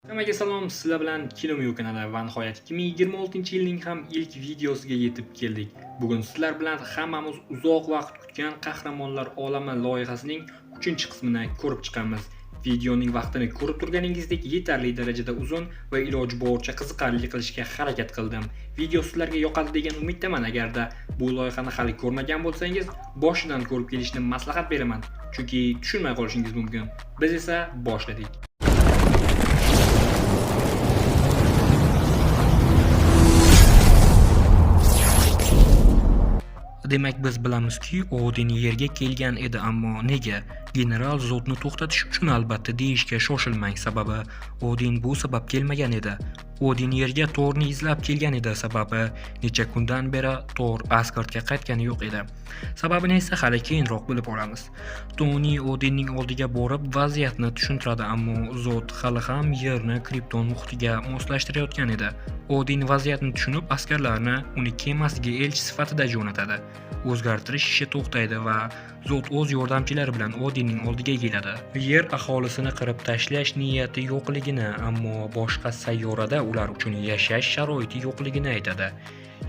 Hammaga salom, sizlar bilan Kinomiyo kanali va nihoyat 2026-yilning ham ilk videosiga yetib keldik. Bugun sizlar bilan hammamiz uzoq vaqt kutgan Qahramonlar olami loyihasining 3-qismini ko'rib chiqamiz. Videoning vaqtini ko'rib turganingizdek yetarli darajada uzun va iloji boricha qiziqarli qilishga harakat qildim. Video sizlarga yoqadi degan umiddaman. Agarda bu loyihani hali ko'rmagan bo'lsangiz, boshidan ko'rib kelishni maslahat beraman, chunki tushunmay qolishingiz mumkin. Biz esa boshladik. Demak, biz bilamizki, Odin yerga kelgan edi, ammo nega? General Zodni to'xtatish uchun albatta deyishga shoshilmang, sababi Odin bu sabab kelmagan edi. Odin yerga Torni izlab kelgan edi, sababi necha kundan beri Tor Asgardga qaytgani yo'q edi. Sababini esa hali keyinroq bilib olamiz. Toni Odinning oldiga borib vaziyatni tushuntiradi, ammo Zod hali ham yerni Kripton muhitiga moslashtirayotgan edi. Odin vaziyatni tushunib, askarlarni uni kemasiga elchi sifatida jo'natadi. O'zgartirish ishi to'xtaydi va Zod o'z yordamchilari bilan Odinning oldiga keladi. Yer aholisini qirib tashlash niyati yo'qligini, ammo boshqa sayyorada ular uchun yashash sharoiti yo'qligini aytadi.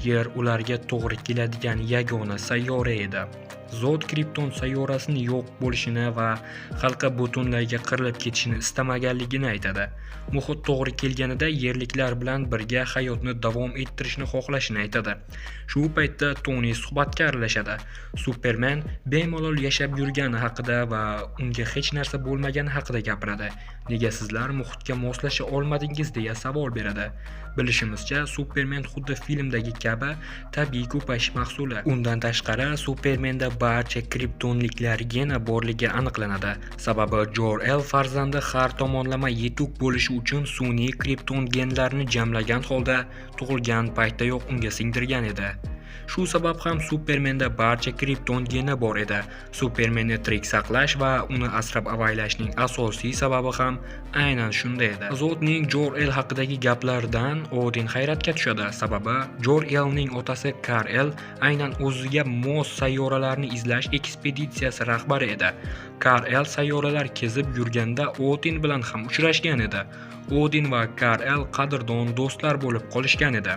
Yer ularga to'g'ri keladigan yagona sayyora edi. Zod Kripton sayyorasini yo'q bo'lishini va xalqi butunlayga qirilib ketishini istamaganligini aytadi. Muhit to'g'ri kelganida yerliklar bilan birga hayotni davom ettirishni xohlashini aytadi. Shu paytda Toni suhbatga aralashadi. Superman bemalol yashab yurgani haqida va unga hech narsa bo'lmagani haqida gapiradi. Nega sizlar muhitga moslasha olmadingiz deya savol beradi. Bilishimizcha, Superman xuddi filmdagi kabi tabiiy ko'payish mahsuli. Undan tashqari, Supermenda barcha kriptonliklar geni borligi aniqlanadi. Sababi Jor-El farzandi har tomonlama yetuk bo'lishi uchun sun'iy kripton genlarini jamlagan holda tug'ilgan paytdayoq unga singdirgan edi. Shu sabab ham Supermenda barcha kripton geni bor edi. Supermenni tirik saqlash va uni asrab avaylashning asosiy sababi ham aynan shunda edi. Zodning Jor-El haqidagi gaplaridan Odin hayratga tushadi. Sababi Jor-Elning otasi Kar-El aynan o'ziga mos sayyoralarni izlash ekspeditsiyasi rahbari edi. Kar-El sayyoralar kezib yurganda Odin bilan ham uchrashgan edi. Odin va Kar-El qadrdon do'stlar bo'lib qolishgan edi.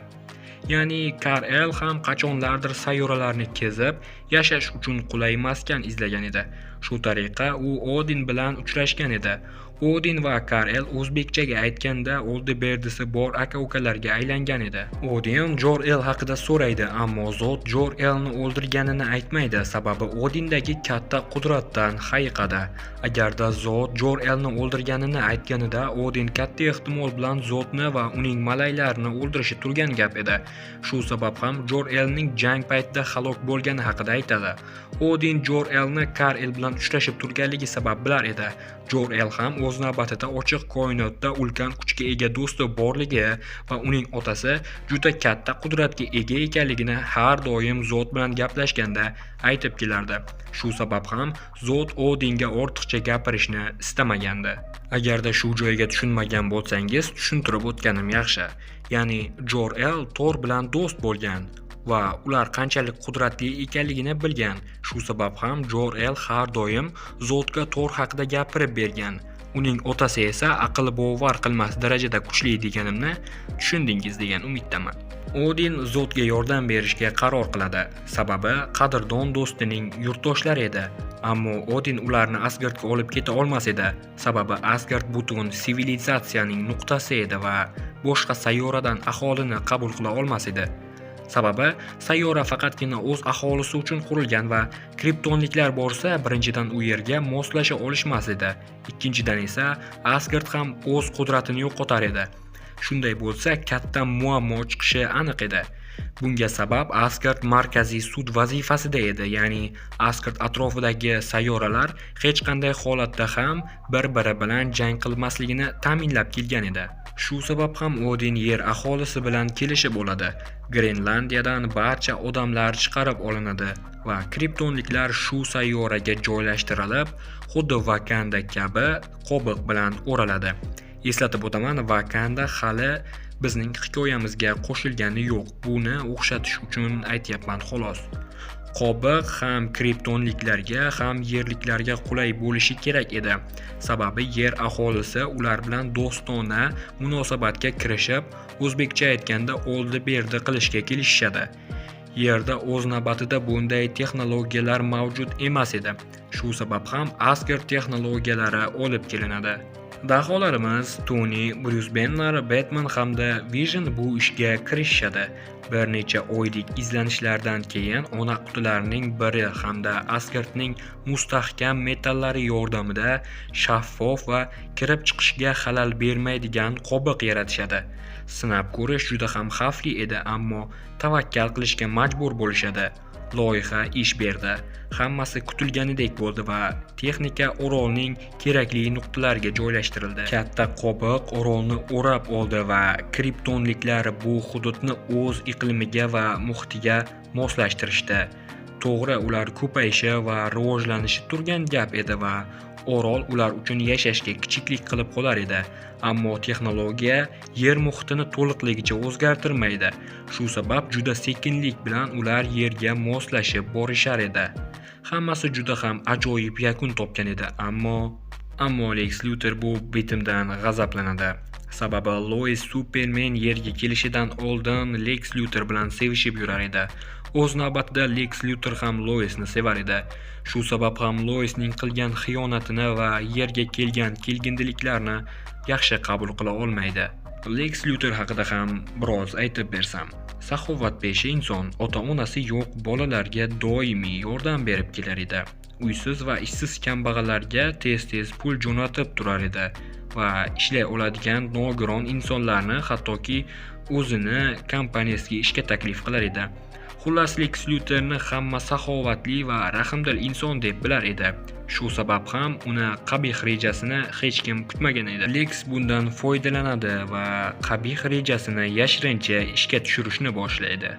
Ya'ni Kar-El ham qachonlardir sayyoralarni kezib, yashash uchun qulay maskan izlagan edi. Shu tariqa u Odin bilan uchrashgan edi. Odin va Kar-El o'zbekchaga aytganda oldi-berdisi bor aka-ukalarga aylangan edi. Odin Jor-El haqida so'raydi, ammo Zod Jor-Elni o'ldirganini aytmaydi, sababi Odindagi katta qudratdan hayiqadi. Agarda Zod Jor-Elni o'ldirganini aytganida Odin katta ehtimol bilan Zodni va uning malaylarini o'ldirishi turgan gap edi. Shu sabab ham Jor-Elning jang paytida halok bo'lgani haqida aytadi. Odin Jor-Elni Kar-El bilan uchrashib turganligi sabab bilar edi. Jor-El ham o'z navbatida ochiq koinotda ulkan kuchga ega do'sti borligi va uning otasi juda katta qudratga ega ekanligini har doim Zod bilan gaplashganda aytib kelardi. Shu sabab ham Zod Odinga ortiqcha gapirishni istamagandi. Agarda shu joyga tushunmagan bo'lsangiz, tushuntirib o'tganim yaxshi. Ya'ni Jor-El Tor bilan do'st bo'lgan va ular qanchalik qudratli ekanligini bilgan. Shu sabab ham Jor-El har doim Zodga Tor haqida gapirib bergan. Uning otasi esa aql bovar qilmas darajada kuchli deganimni tushundingiz degan umiddaman. Odin Zodga yordam berishga qaror qiladi. Sababi qadrdon do'stining yurtdoshlari edi. Ammo Odin ularni Asgardga olib keta olmas edi. Sababi Asgard butun sivilizatsiyaning nuqtasi edi va boshqa sayyoradan aholini qabul qila olmas edi. Sababi sayyora faqatgina o'z aholisi uchun qurilgan va kriptonliklar borsa, birinchidan u yerga moslasha olishmas edi. Ikkinchidan esa Asgard ham o'z qudratini yo'qotar edi. Shunday bo'lsa, katta muammo chiqishi aniq edi. Bunga sabab Asgard markaziy sud vazifasida edi, ya'ni Asgard atrofidagi sayyoralar hech qanday holatda ham bir-biri bilan jang qilmasligini ta'minlab kelgan edi. Shu sabab ham Odin yer aholisi bilan kelishib oladi. Grenlandiyadan barcha odamlar chiqarib olinadi va kriptonliklar shu sayyoraga joylashtirilib, xuddi Vakanda kabi qobiq bilan o'raladi. Eslatib o'taman, Vakanda hali bizning hikoyamizga qo'shilgani yo'q. Buni o'xshatish uchun aytyapman xolos. Qobiq ham kriptonliklarga, ham yerliklarga qulay bo'lishi kerak edi. Sababi yer aholisi ular bilan do'stona munosabatga kirishib, o'zbekcha aytganda oldi-berdi qilishga kelishishadi. Yerda o'z navbatida bunday texnologiyalar mavjud emas edi. Shu sabab ham Asgard texnologiyalari olib kelinadi. Daholarimiz Tony, Bruce Banner, Batman hamda Vision bu ishga kirishishadi. Bir necha oylik izlanishlardan keyin ona qutilarining biri hamda Asgardning mustahkam metallari yordamida shaffof va kirib chiqishga xalal bermaydigan qobiq yaratishadi. Sinab ko'rish juda ham xavfli edi, ammo tavakkal qilishga majbur bo'lishadi. Loyiha ish berdi. Hammasi kutilganidek bo'ldi va texnika orolning kerakli nuqtalariga joylashtirildi. Katta qobiq orolni o'rab oldi va kriptonliklar bu hududni o'z iqlimiga va muhitiga moslashtirishdi. To'g'ri, ular ko'payishi va rivojlanishi turgan gap edi va orol ular uchun yashashga kichiklik qilib qolar edi. Ammo texnologiya yer muhitini to'liqligicha o'zgartirmaydi. Shu sabab juda sekinlik bilan ular yerga moslashib borishar edi. Hammasi juda ham ajoyib yakun topgan edi, ammo Lex Luthor bu bitimdan g'azablanadi. Sababi Lois Superman yerga kelishidan oldin Lex Luthor bilan sevishib yurar edi. O'z navbatida Lex Luthor ham Loisni sevar edi. Shu sabab ham Loisning qilgan xiyonatini va yerga kelgan kelgindiliklarni yaxshi qabul qila olmaydi. Lex Luthor haqida ham biroz aytib bersam. Saxovatpesha inson, ota-onasi yo'q bolalarga doimiy yordam berib kelar edi. Uysiz va ishsiz kambag'allarga tez-tez pul jo'natib turar edi va ishlay oladigan nogiron insonlarni hattoki o'zini kompaniyasiga ishga taklif qilar edi. Xullas, Lex Luthorni hamma saxovatli va rahmdil inson deb bilar edi. Shu sabab ham uni qabih rejasini hech kim kutmagan edi. Lex bundan foydalanadi va qabih rejasini yashirincha ishga tushirishni boshlaydi.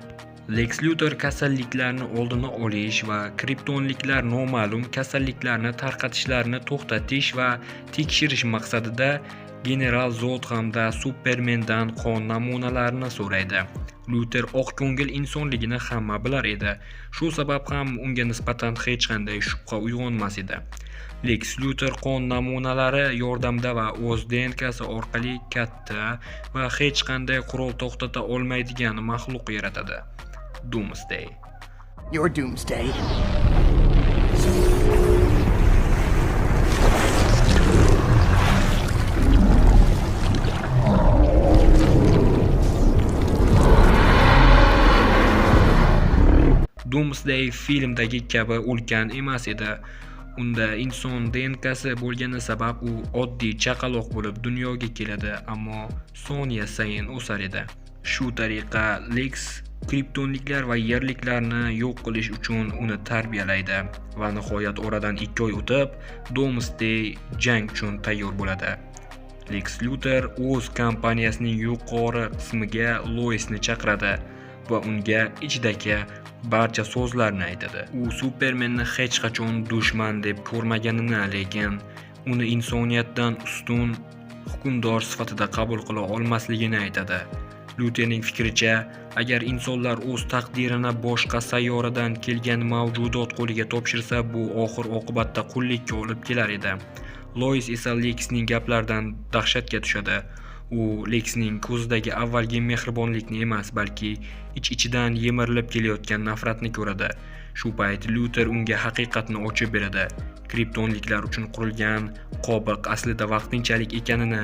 Lex Luthor kasalliklarni oldini olish va kriptonliklar noma'lum kasalliklarni tarqatishlarini to'xtatish va tekshirish maqsadida General Zod hamda Supermandan qon namunalarini so'raydi. Luthor oqko'ngil insonligini hamma bilar edi. Shu sabab ham unga nisbatan hech qanday shubha uyg'onmas edi. Lex Luthor qon namunalari yordamida va o'z DNKsi orqali katta va hech qanday qurol to'xtata olmaydigan maxluq yaratadi. Doomsday. Your doomsday. Doomsday filmdagi kabi ulkan emas edi. Unda inson DNKsi bo'lgani sabab u oddiy chaqaloq bo'lib dunyoga keladi, ammo soniya sayin o'sar edi. Shu tariqa Lex kriptonliklar va yerliklarni yo'q qilish uchun uni tarbiyalaydi va nihoyat oradan 2 oy o'tib Doomsday jang uchun tayyor bo'ladi. Lex Luthor o'z kompaniyasining yuqori qismiga Loisni chaqiradi va unga ichidagi barcha so'zlarni aytadi. U Supermanni hech qachon dushman deb ko'rmaganini, lekin uni insoniyatdan ustun hukmdor sifatida qabul qila olmasligini aytadi. Luterning fikricha, agar insonlar o'z taqdirini boshqa sayyoradan kelgan mavjudot qo'liga topshirsa, bu oxir oqibatda qullikka olib kelar edi. Lois esa Lexning gaplaridan dahshatga tushadi. U Lexning ko'zidagi avvalgi mehribonlikni emas, balki ich-ichidan yemirilib kelayotgan nafratni ko'radi. Shu payt Luter unga haqiqatni ochib beradi. Kriptonliklar uchun qurilgan qobiq aslida vaqtinchalik ekanini,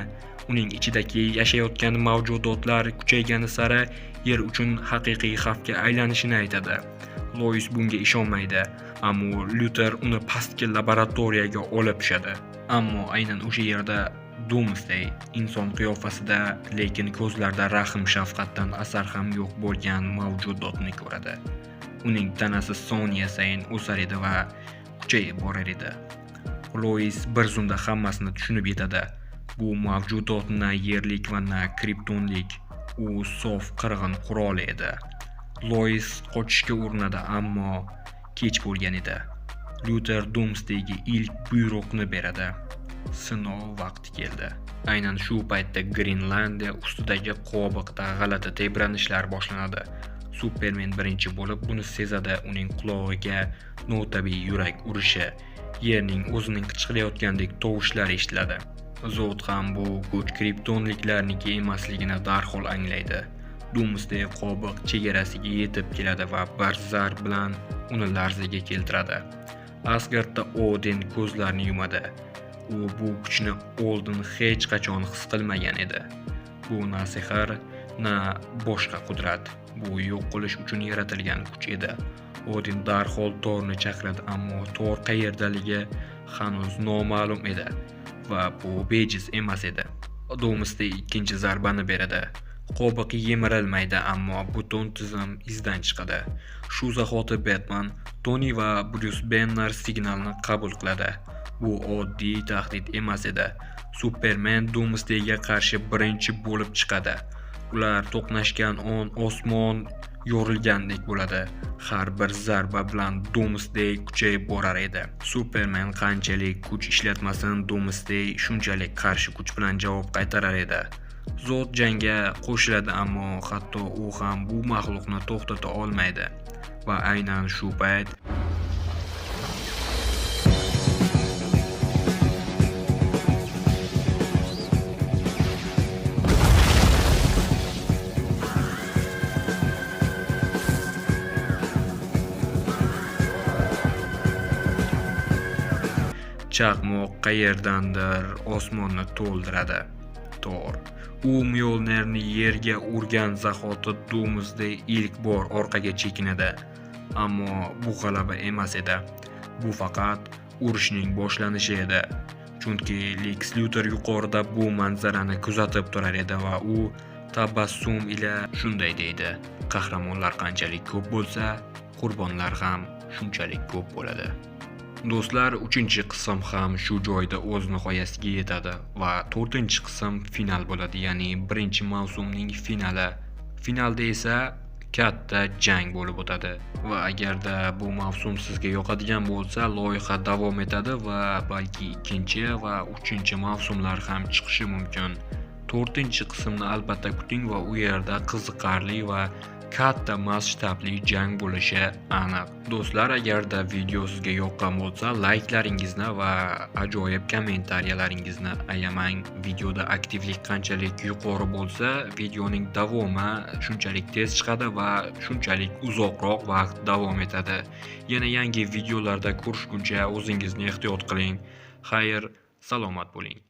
uning ichidagi yashayotgan mavjudotlar kuchaygani sari yer uchun haqiqiy xavfga aylanishini aytadi. Lois bunga ishonmaydi, ammo Luter uni pastki laboratoriyaga olib tushadi. Ammo aynan o'sha yerda Doomsday inson qiyofasida, lekin ko'zlarida rahm shafqatdan asar ham yo'q bo'lgan mavjudotni ko'radi. Uning tanasi soniya sayin o'sar edi va kuchayib borar edi. Lois bir zumda hammasini tushunib yetadi. Bu mavjudot na yerlik va na kriptonlik, u sof qirg'in quroli edi. Lois qochishga urinadi, ammo kech bo'lgan edi. Luter Doomsdayga ilk buyruqni beradi. Sinov vaqti keldi. Aynan shu paytda Grenlandiya ustidagi qobiqda g'alati tebranishlar boshlanadi. Superman birinchi bo'lib buni sezadi. Uning qulog'iga notabiiy yurak urishi, yerning o'zining qichqirayotgandek tovushlar eshitiladi. Zod ham bu kuch kriptonliklarniki emasligini darhol anglaydi. Doomsday qobiq chegarasiga yetib keladi va bir zarb bilan uni larzaga keltiradi. Asgardda Odin ko'zlarini yumadi. U bu kuchni oldin hech qachon his qilmagan edi. Bu na sehr, na boshqa qudrat. Bu yo'q qilish uchun yaratilgan kuch edi. Odin darhol Torni chaqiradi, ammo Tor qayerdaligi hanuz noma'lum edi va bu bejiz emas edi. Doomsday ikkinchi zarbani beradi. Qobiq yemirilmaydi, ammo butun tizim izdan chiqadi. Shu zahoti Batman, Tony va Bruce Banner signalni qabul qiladi. Bu oddiy tahdid emas edi. Superman Doomsdayga qarshi birinchi bo'lib chiqadi. Ular to'qnashgan on osmon yorilgandek bo'ladi. Har bir zarba bilan Doomsday kuchayib borar edi. Superman qanchalik kuch ishlatmasin, Doomsday shunchalik qarshi kuch bilan javob qaytarar edi. Zod jangga qo'shiladi, ammo hatto u ham bu maxluqni to'xtata olmaydi. Va aynan shu payt chaqmoq qayerdandir osmonni to'ldiradi. Tor. U Mjolnirni yerga urgan zahoti Doomsday ilk bor orqaga chekinadi. Ammo bu g'alaba emas edi. Bu faqat urushning boshlanishi edi. Chunki Lex Luthor yuqorida bu manzarani kuzatib turar edi va u tabassum ila shunday deydi: Qahramonlar qanchalik ko'p bo'lsa, qurbonlar ham shunchalik ko'p bo'ladi. Do'stlar, 3-qism ham shu joyda o'z nihoyasiga yetadi va 4-qism final bo'ladi, ya'ni 1-mavsumning finali. Finalda esa katta jang bo'lib o'tadi va agarda bu mavsum sizga yoqadigan bo'lsa, loyiha davom etadi va balki 2 va 3-mavsumlar ham chiqishi mumkin. 4-qismni albatta kuting va u yerda qiziqarli va katta masshtabli jang bo'lishi aniq. Do'stlar, agarda video sizga yoqqan bo'lsa, layklaringizni va ajoyib kommentariyalaringizni ayamang. Videoda aktivlik qanchalik yuqori bo'lsa, videoning davomi shunchalik tez chiqadi va shunchalik uzoqroq vaqt davom etadi. Yana yangi videolarda ko'rishguncha o'zingizni ehtiyot qiling. Xayr, salomat bo'ling.